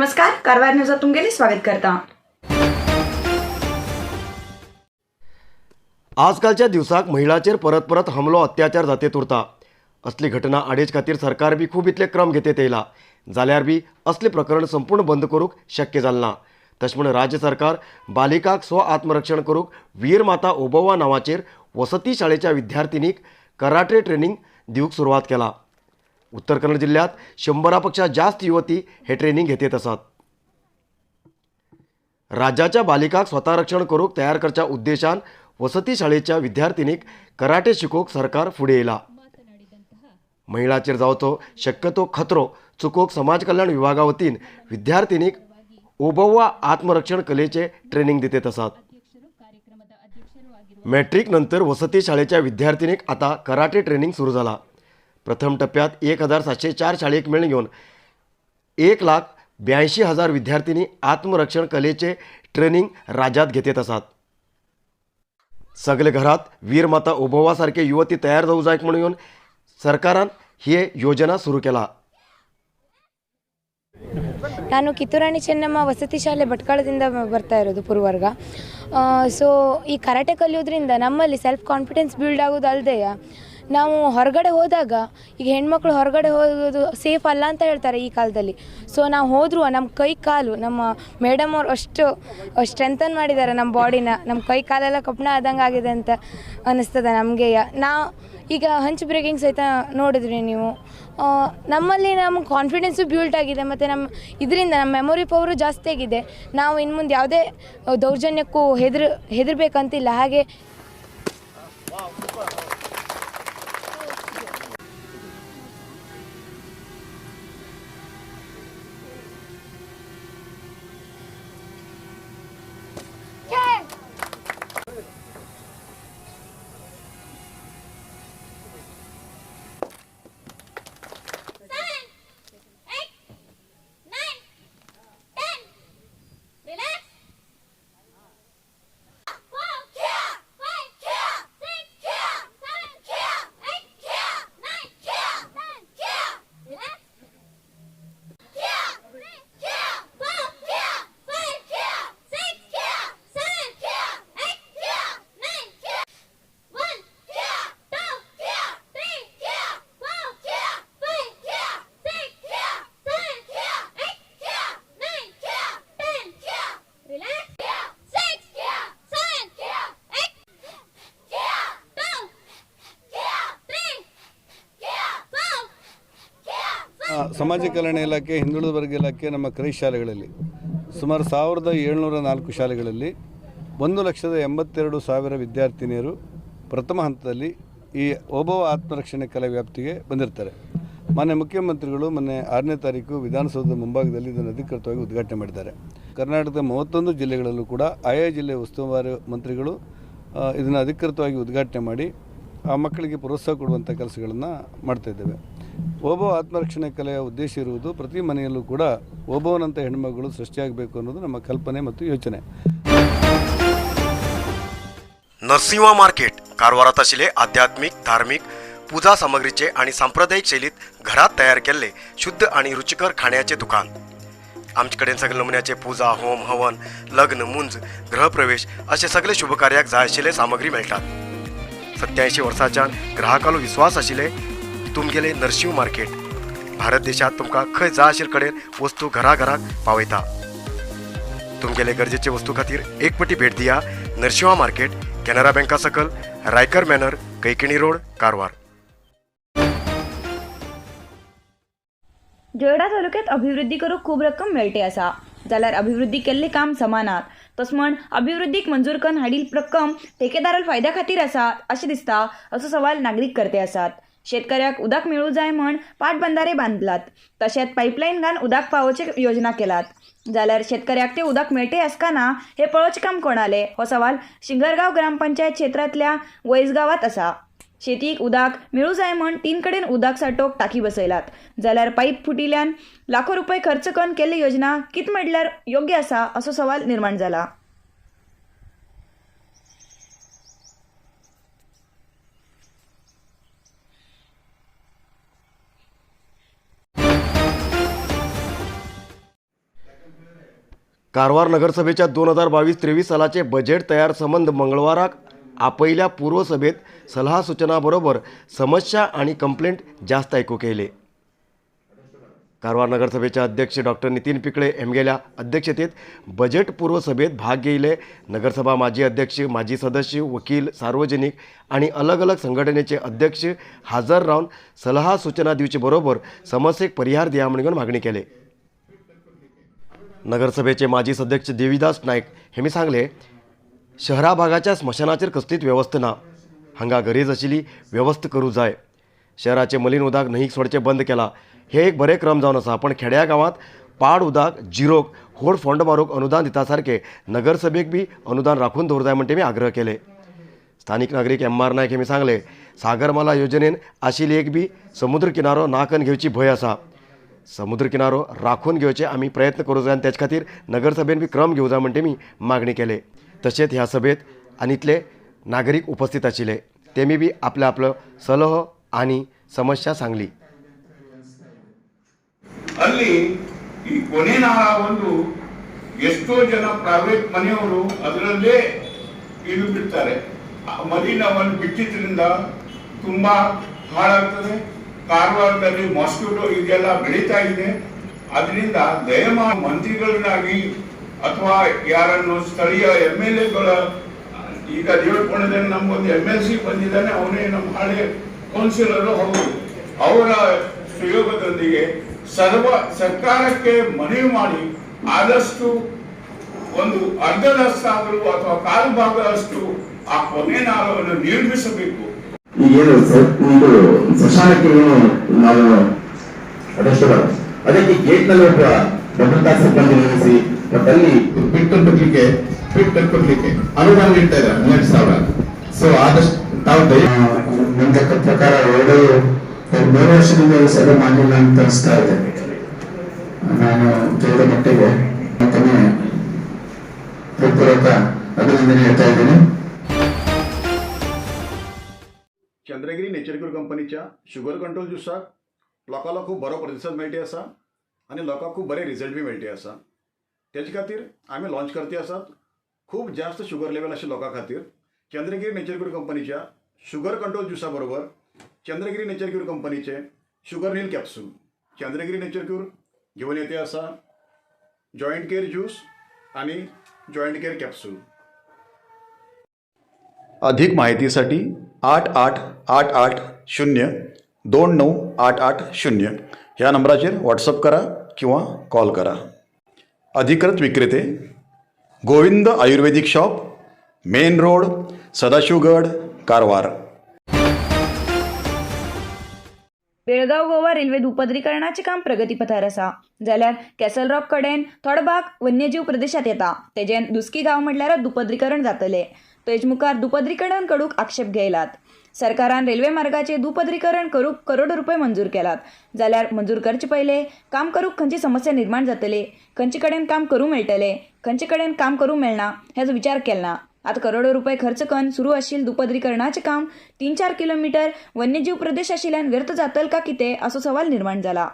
नमस्कार, कारवार न्यूजात तुमगेले स्वागत करता. आजकालच्या दिवसाक महिलाचेर परत परत हमलो अत्याचार जातेत उरता. असली घटना आडेच खातीर सरकार बी खूब इतले क्रम घेतेत येयला जाल्यार बी असले प्रकरण संपूर्ण बंद करूंक शक्य जालें ना. तशें म्हण राज्य सरकार बालिकाक स्व आत्मरक्षण करूंक वीरमाता ओबव्वा नांवाचेर वसती शाळेच्या विद्यार्थिनीक कराटे ट्रेनिंग दिवंक सुरवात केला. उत्तर कन्नड जिल्ह्यात 100 पेक्षा जास्त युवती हे ट्रेनिंग घेतेत आसात. राज्याच्या बालिकाक स्वतः रक्षण करूंक तयार करच्या उद्देशान वसती शाळेच्या विद्यार्थिनीक कराटे शिकोवंक सरकार फुडें येयला. महिलाचेर जावचो शक्यतो खतरो चुकोवंक समाज कल्याण विभागा वतीन विद्यार्थिनीक ओबव्वा आत्मरक्षण कलेचे ट्रेनिंग दितेत आसात. मॅट्रीक नंतर वसती शाळेच्या विद्यार्थिनीक आता कराटे ट्रेनिंग सुरू जाला. प्रथम टप्प्यात 1704 शाळेक मेळून घेवन 1,82,000 विद्यार्थिनी आत्मरक्षण कलेचे ट्रेनिंग राज्यात घेतेत आसात. सगळे घरात वीरमाता ओबव्वा सारखे युवती तयार जावं जाय म्हणून सरकारान ही योजना सुरू केला. ನಾನು ಕಿತ್ತೂರಾಣಿ ಚೆನ್ನಮ್ಮ ವಸತಿ ಶಾಲೆ ಭಟ್ಕಳದಿಂದ ಬರ್ತಾ ಇರೋದು ಪುರ್ವರ್ಗ. ಸೊ ಈ ಕರಾಟೆ ಕಲಿಯೋದ್ರಿಂದ ನಮ್ಮಲ್ಲಿ ಸೆಲ್ಫ್ ಕಾನ್ಫಿಡೆನ್ಸ್ ಬಿಲ್ಡ್ ಆಗೋದು ಅಲ್ಲದೆ ನಾವು ಹೊರಗಡೆ ಹೋದಾಗ, ಈಗ ಹೆಣ್ಮಕ್ಳು ಹೊರಗಡೆ ಹೋಗೋದು ಸೇಫ್ ಅಲ್ಲ ಅಂತ ಹೇಳ್ತಾರೆ ಈ ಕಾಲದಲ್ಲಿ. ಸೊ ನಾವು ಹೋದರೂ ನಮ್ಮ ಕೈ ಕಾಲು, ನಮ್ಮ ಮೇಡಮ್ ಅವ್ರು ಅಷ್ಟು ಸ್ಟ್ರೆಂಥನ್ ಮಾಡಿದ್ದಾರೆ ನಮ್ಮ ಬಾಡಿನ, ನಮ್ಮ ಕೈ ಕಾಲೆಲ್ಲ ಕಬ್ಬಣ ಆದಂಗೆ ಆಗಿದೆ ಅಂತ ಅನ್ನಿಸ್ತದೆ ನಮಗೆ. ನಾವು ಈಗ ಹಂಚ್ ಬ್ರೇಕಿಂಗ್ ಸಹಿತ ನೋಡಿದ್ರಿ ನೀವು, ನಮ್ಮಲ್ಲಿ ನಮ್ಮ ಕಾನ್ಫಿಡೆನ್ಸು ಬಿಲ್ಟ್ ಆಗಿದೆ ಮತ್ತು ನಮ್ಮ ಇದರಿಂದ ನಮ್ಮ ಮೆಮೊರಿ ಪವರು ಜಾಸ್ತಿ ಆಗಿದೆ. ನಾವು ಇನ್ನು ಮುಂದೆ ಯಾವುದೇ ದೌರ್ಜನ್ಯಕ್ಕೂ ಹೆದರಬೇಕಂತಿಲ್ಲ. ಹಾಗೆ ಸಮಾಜ ಕಲ್ಯಾಣ ಇಲಾಖೆ, ಹಿಂದುಳಿದ ವರ್ಗ ಇಲಾಖೆ ನಮ್ಮ ಕ್ರೈ ಶಾಲೆಗಳಲ್ಲಿ ಸುಮಾರು 1704 ಶಾಲೆಗಳಲ್ಲಿ 1,82,000 ವಿದ್ಯಾರ್ಥಿನಿಯರು ಪ್ರಥಮ ಹಂತದಲ್ಲಿ ಈ ಓಬವ್ವ ಆತ್ಮರಕ್ಷಣೆ ಕಲೆ ವ್ಯಾಪ್ತಿಗೆ ಬಂದಿರ್ತಾರೆ. ಮಾನ್ಯ ಮುಖ್ಯಮಂತ್ರಿಗಳು ಮೊನ್ನೆ 6ನೇ ತಾರೀಕು ವಿಧಾನಸೌಧದ ಮುಂಭಾಗದಲ್ಲಿ ಇದನ್ನು ಅಧಿಕೃತವಾಗಿ ಉದ್ಘಾಟನೆ ಮಾಡಿದ್ದಾರೆ. ಕರ್ನಾಟಕದ 31 ಜಿಲ್ಲೆಗಳಲ್ಲೂ ಕೂಡ ಆಯಾ ಜಿಲ್ಲೆಯ ಉಸ್ತುವಾರಿ ಮಂತ್ರಿಗಳು ಇದನ್ನು ಅಧಿಕೃತವಾಗಿ ಉದ್ಘಾಟನೆ ಮಾಡಿ ಆ ಮಕ್ಕಳಿಗೆ ಪ್ರೋತ್ಸಾಹ ಕೊಡುವಂಥ ಕೆಲಸಗಳನ್ನು ಮಾಡ್ತಾಯಿದ್ದೇವೆ. ಓಬವ್ವ ಆತ್ಮರಕ್ಷಣೆ ಕಲೆಯ ಉದ್ದೇಶ ಇರುವುದು ಪ್ರತಿ ಮನೆಯಲ್ಲೂ ಕೂಡ ಓಬವ್ವನಂಥ ಹೆಣ್ಮಗಳು ಸೃಷ್ಟಿಯಾಗಬೇಕು ಅನ್ನೋದು ನಮ್ಮ ಕಲ್ಪನೆ ಮತ್ತು ಯೋಚನೆ. नरसिंहा मार्केट कारवारात आशिल्ले आध्यात्मिक, धार्मिक पूजा सामग्रीचे आणि सांप्रदायिक शैलीत घरात तयार केल्ले शुद्ध आणि रुचिकर खाण्याचे दुकान. आमचे कडेन सगळे नमुन्याचे पूजा, होम, हवन, लग्न, मुंज, गृहप्रवेश असे सगळे शुभकार्याक जाय आशिल्ले सामग्री मेळटात. 87 वर्सांच्यान ग्राहकालो विश्वास आशिल्ले तुमगेले नरसिंह मार्केट भारत देशात तुमकां खंय जाय आशिल्ले कडेन वस्तू घरा घराक पावयता. तुमगेले गरजेचे वस्तू खातीर एक पटी भेट दिया नरसिंहा मार्केट, कॅनरा बँका सकल, रायकर मॅनर, कैकिणी रोड, कारवार. जोयडा तालुक्यात अभिवृद्धी करूंक खूब रक्कम मेळटे आसा जाल्यार अभिवृद्धी केल्ले काम समानात. तस म्हण अभिवृद्धीक मंजूर करून हाडिल्ली रक्कम ठेकेदाराल फायद्या खातीर आसा अशें दिसता असो सवाल नागरीक करते आसात. शेतकऱ्याक उदक मेळूं जाय म्हण पाटबंधारे बांदलात, तशेंच पायपलायन घालून उदक पावोवचे योजना केलात, जाल्यार शेतकऱ्याक ते उदक मेळटे आसका ना हे पळोवचें काम कोणालें हो सवाल शिंगरगांव ग्रामपंचायत क्षेत्रांतल्या वैजगांवांत आसा. शेतीक उदक मेळूं जाय म्हण 3 कडेन उदक साठोवंक टाकी बसयलात, जाल्यार पायप फुटिल्ल्यान लाखो रुपये खर्च करून केल्ली योजना कित म्हणल्यार योग्य आसा असो सवाल निर्माण जाला. कारवार नगरसभेच्या 2022-23 सालाचे बजेट तयार संबंद मंगळवाराक आपयल्या पूर्वसभेत सलहा सूचना बरोबर समस्या आणि कंप्लेंट जास्त आयकूंक येयले. कारवार नगरसभेचे अध्यक्ष डॉक्टर नितीन पिकळे हेमगेल्या अध्यक्षतेत बजेट पूर्वसभेत भाग घेयले नगरसभा माजी अध्यक्ष, माजी सदस्य, वकील, सार्वजनिक आणि अलग अलग संघटनेचे अध्यक्ष हजर रावन सलहा सूचना दिवचे बरोबर समस्येक परिहार दिया म्हणून मागणी केले. नगरसभेचे माजी सदस्य देवीदास नाईक हेमी सांगले, शहरा भागाच्या स्मशानाचेर कसलीच व्यवस्था ना, हांगा गरज आशिल्ली व्यवस्था करूं जाय. शहराचे मलीन उदक न्हंयेक सोडचें बंद केला हे एक बरें क्रम जावन आसा, पण खेड्या गांवांत पाड उदक जिरोक होड फोंड मारूंक अनुदान दिता सारकें नगरसभेक बी अनुदान राखून दवरूं जाय म्हण तेमी आग्रह केले. स्थानीक नागरीक एम आर नायक हेमी सांगले, सागरमाला योजनेन आशिल्ली एक बी समुद्र किनारो नाकन घेवची भंय आसा, समुद्र किनारो राखून घेवचे आमी प्रयत्न करूं जाय आनी तेज खातीर नगरसभेन बी क्रम घेवं जाय म्हण तेमी मागणी केले. तशेंच ह्या सभेत आनी इतले नागरीक उपस्थित आशिल्ले, तेमी बी आपलो आपलो सलह आनी समस्या सांगली. ಅಲ್ಲಿ ಈ ಕೊನೆ ನಾಳ ಒಂದು ಎಷ್ಟೋ ಜನ ಪ್ರೈವೇಟ್ ಮನೆಯವರು ಅದರಲ್ಲೇ ಇದು ಬಿಡ್ತಾರೆ. ಆ ಮಲಿನವನ್ನು ಬಿಟ್ಟಿದ್ರಿಂದ ತುಂಬಾ ಹಾಳಾಗ್ತದೆ. ಕಾರವಾರದಲ್ಲಿ ಮಾಸ್ಕಿಟೋ ಇದೆಲ್ಲ ಬೆಳೀತಾ ಇದೆ. ಅದರಿಂದ ದಯಮಾಡಿ ಮಂತ್ರಿಗಳನ್ನಾಗಿ ಅಥವಾ ಯಾರನ್ನು ಸ್ಥಳೀಯ ಎಮ್ ಎಲ್ ಎಗಳ, ಈಗ ದೇವರಕೋಣದಲ್ಲಿ ನಮಗೊಂದು ಎಮ್ ಎಲ್ ಸಿ ಬಂದಿದ್ದಾನೆ, ಅವನೇ ನಮ್ಮ ಹಳೆ ಕೌನ್ಸಿಲರು ಹೌದು, ಅವರ ಸಹಯೋಗದೊಂದಿಗೆ ಸರ್ವ ಸರ್ಕಾರಕ್ಕೆ ಮನವಿ ಮಾಡಿ ಆದಷ್ಟು ಒಂದು ಅರ್ಧದಷ್ಟಾದರೂ ಅಥವಾ ಕಾಲು ಭಾಗದಷ್ಟು ಆ ಕೊನೆ ನಾಳವನ್ನು ನಿರ್ಮಿಸಬೇಕು. ಈಗೇನು ಒಂದು ಸ್ಮಶಾನಕ್ಕೆ ಏನು ನಾವು ಅದಷ್ಟು ಅದಕ್ಕೆ ಗೇಟ್ ನಲ್ಲಿ ಒಬ್ಬ ಭದ್ರತಾ ಸಿಬ್ಬಂದಿ ನೇಮಿಸಿ ಮತ್ತೆ ಅಲ್ಲಿ ಪಿಟ್ ಕಟ್ಕೊಡ್ಲಿಕ್ಕೆ ಅನುದಾನ ನೀಡ್ತಾ ಇದ್ದಾರೆ 12,000. ಸೊ ಆದಷ್ಟು ತಾವು ದಯ ನನ್ನ ಲೆಕ್ಕದ ಪ್ರಕಾರ 2-3 ವರ್ಷದಿಂದ ಈ ಸಭೆ ಮಾಡಲಿಲ್ಲ ಅಂತ ಅನಿಸ್ತಾ ಇದೆ. ನಾನು ತಿಳಿದ ಮಟ್ಟಿಗೆ ಮತ್ತೊಮ್ಮೆ ಹೃತ್ಪೂರ್ವಕ ಅಭಿನಂದನೆ ಹೇಳ್ತಾ ಇದ್ದೀನಿ. चंद्रगिरी नेचर क्यूर कंपनीच्या शुगर कंट्रोल ज्युसाक लोकांलो खूब बरो प्रतिसाद मेळटी आसा आनी लोकांक खूब बरे रिजल्ट बी मेळटी आसा. तेजे खातीर आमी लॉन्च करते आसात खूब जास्त शुगर लेवल आशिल्ल्या लोकां खातीर चंद्रगिरी नेचर क्यूर कंपनीच्या शुगर कंट्रोल ज्युसा बरोबर चंद्रगिरी नेचर क्यूर कंपनीचे शुगर नील कॅप्सूल. चंद्रगिरी नेचर क्यूर घेवन येते आसा जॉयंट केअर ज्यूस आनी जॉयंट केअर कॅप्सूल. अधिक माहितीसाठी 8888029880 ह्या नंबराचेर व्हॉट्सअप करा किंवा कॉल करा. अधिकृत विक्रेते Govind ayurvedic shop, main road, Sadashivgad, Karwar. Belgaum Goa railway दुपदरीकरणाचें काम प्रगतीपथार आसा, जाल्यार कॅसल रॉक कडेन थोडो भाग वन्यजीव प्रदेशात येता. तेजेन दुसकी गांव म्हणल्यार दुपदरीकरण जातलें. तेज मुखार दुपदरीकरण करूंक आक्षेप घेयलात. सरकारान रेल्वे मार्गाचे दुपदरीकरण करूंक करोडो रुपये मंजूर केलात, जाल्यार मंजूर करचे पयले काम करूंक खंयची समस्या निर्माण जातली, खंयचे कडेन काम करूंक मेळटलें, खंयचे कडेन काम करूंक मेळना हेजो विचार केलो ना. आतां करोडो रुपये खर्च करून सुरू आशिल्लें दुपदरीकरणाचें काम 3-4 किलोमिटर वन्यजीव प्रदेश आशिल्ल्यान व्यर्थ जातल का कितें असो सवाल निर्माण जाला.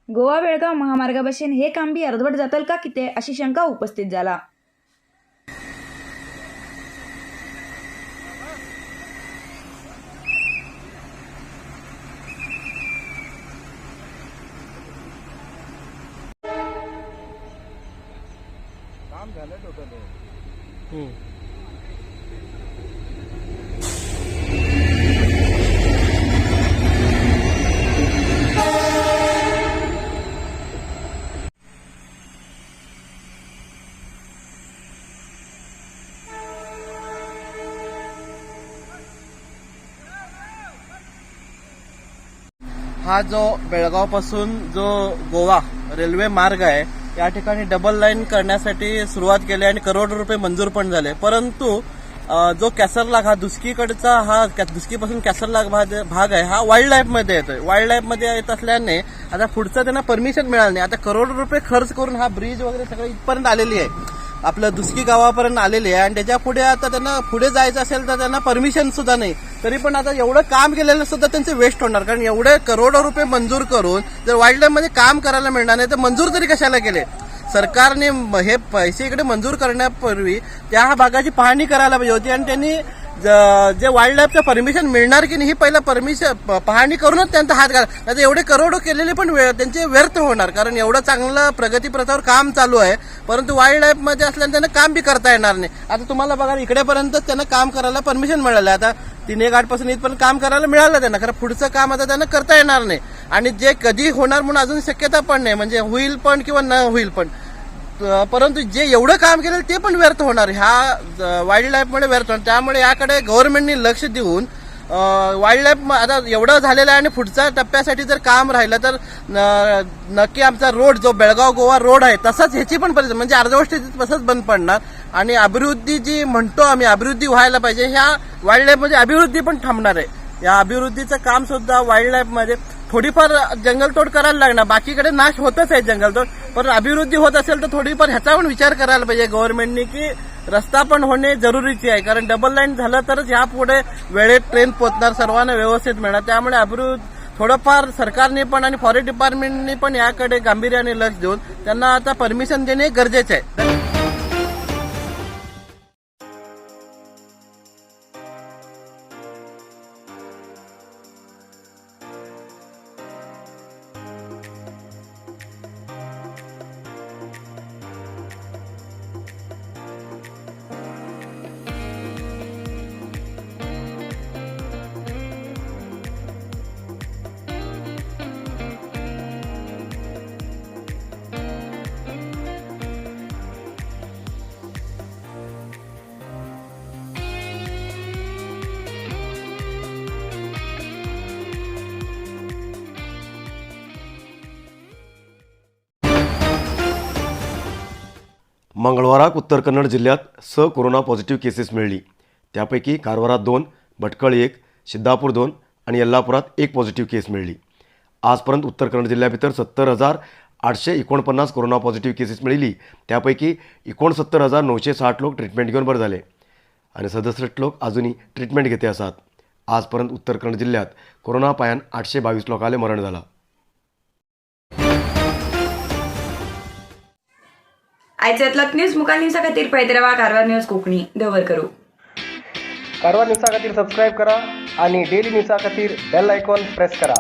गोवा बेळगाव महामार्गा भशेन हे काम बी अर्दवट जातल का कितें अशी शंका उपस्थित जाला. काम झालं टोटल. हा जो बेळगावपासून जो गोवा रेल्वे मार्ग आहे, या ठिकाणी डबल लाईन करण्यासाठी सुरुवात केली आणि करोड रुपये मंजूर पण झाले. परंतु जो कॅसरलाग हा दुसकीकडचा, हा दुसकीपासून कॅसरलाग भाग भाग आहे, हा वाईल्ड लाईफमध्ये येतोय. वाईल्ड लाईफमध्ये येत असल्याने आता पुढचं त्यांना परमिशन मिळालं नाही. आता करोड रुपये खर्च करून हा ब्रिज वगैरे सगळं इथपर्यंत आलेली आहे, आपलं दुसकी गावापर्यंत आलेली आहे आणि त्याच्या पुढे आता त्यांना पुढे जायचं असेल तर त्यांना परमिशन सुद्धा नाही. तरी पण आता एवढं काम केलेलं सुद्धा त्यांचे वेस्ट होणार, कारण एवढे करोडो रुपये मंजूर करून जर वाईल्ड लाईफ मध्ये काम करायला मिळणार नाही तर मंजूर तरी कशाला केले? सरकारने हे पैसे इकडे मंजूर करण्यापूर्वी त्या भागाची पाहणी करायला पाहिजे होती आणि त्यांनी जे वाईल्ड लाईफचं परमिशन मिळणार की नाही ही पहिलं परमिशन पाहणी करूनच त्यांचा हात घाला, नाही एवढे करोडो केलेले पण त्यांचे व्यर्थ होणार. कारण एवढं चांगलं प्रगतीपथावर काम चालू आहे, परंतु वाईल्ड लाईफमध्ये असल्याने त्यांना काम बी करता येणार नाही. आता तुम्हाला बघा इकडेपर्यंत त्यांना काम करायला परमिशन मिळालं, आता 3 घाटपासून इथपर्यंत काम करायला मिळालं त्यांना, खरं पुढचं काम आता त्यांना करता येणार नाही. आणि जे कधी होणार म्हणून अजून शक्यता पण नाही, म्हणजे होईल पण किंवा न होईल पण, परंतु जे एवढं काम केलं ते पण व्यर्थ होणार, ह्या वाईल्ड लाईफमुळे व्यर्थ होणार. त्यामुळे याकडे गव्हर्नमेंटनी लक्ष देऊन वाईल्ड लाईफ आता एवढं झालेलं आहे आणि पुढच्या टप्प्यासाठी जर काम राहिलं तर नक्की आमचा रोड जो बेळगाव गोवा रोड आहे तसाच ह्याची पण परिस्थिती म्हणजे अर्धवट स्थितीत तसंच बंद पडणार. आणि अभिवृद्धी जी म्हणतो आम्ही अभिवृद्धी व्हायला पाहिजे, ह्या वाईल्ड लाईफमध्ये अभिवृद्धी पण थांबणार आहे. या अभिवृद्धीचं काम सुद्धा वाईल्ड लाईफमध्ये थोडीफार जंगलतोड करायला लागणार, बाकीकडे नाश होतच आहे जंगलतोड, पण अभिवृद्धी होत असेल तर थोडीफार ह्याचा पण विचार करायला पाहिजे गव्हर्नमेंटनी की रस्ता पण होणे जरुरीचे आहे. कारण डबल लाईन झालं तरच ह्यापुढे वेळेत ट्रेन पोहोचणार, सर्वांना व्यवस्थित मिळणार. त्यामुळे अभिवृद्धी थोडंफार सरकारने पण आणि फॉरेस्ट डिपार्टमेंटने पण याकडे गांभीर्याने लक्ष देऊन त्यांना आता परमिशन देणे गरजेचे आहे. मंगळवाराक उत्तर कन्नड जिल्ह्यात 6 कोरोना पॉझिटिव्ह केसेस मेळ्ळी. त्यापैकी कारवारात 2, भटकळ 1, सिद्धापूर 2 आणि यल्लापुरात 1 पॉझिटिव्ह केस मेळ्ळी. आजपर्यंत उत्तर कन्नड जिल्ह्या भितर 70,849 कोरोना पॉझिटिव्ह केसेस मेळिल्ली. त्यापैकी 69,960 लोक ट्रिटमेंट घेऊन बरे झाले आणि 67 लोक अजूनही ट्रिटमेंट घेते आसात. आजपर्यंत उत्तर कन्नड जिल्ह्यात कोरोना पायान 822 लोकांले मरण झाला. आयच्यातलात न्यूज मुकाल न्यूजा खातीर पळयत रावा कारवार न्यूज कोंकणी. दवर करू. कारवार न्यूजा खातीर सबस्क्रायब करा आणि डेली न्यूजा खातीर बेल आयकॉन प्रेस करा.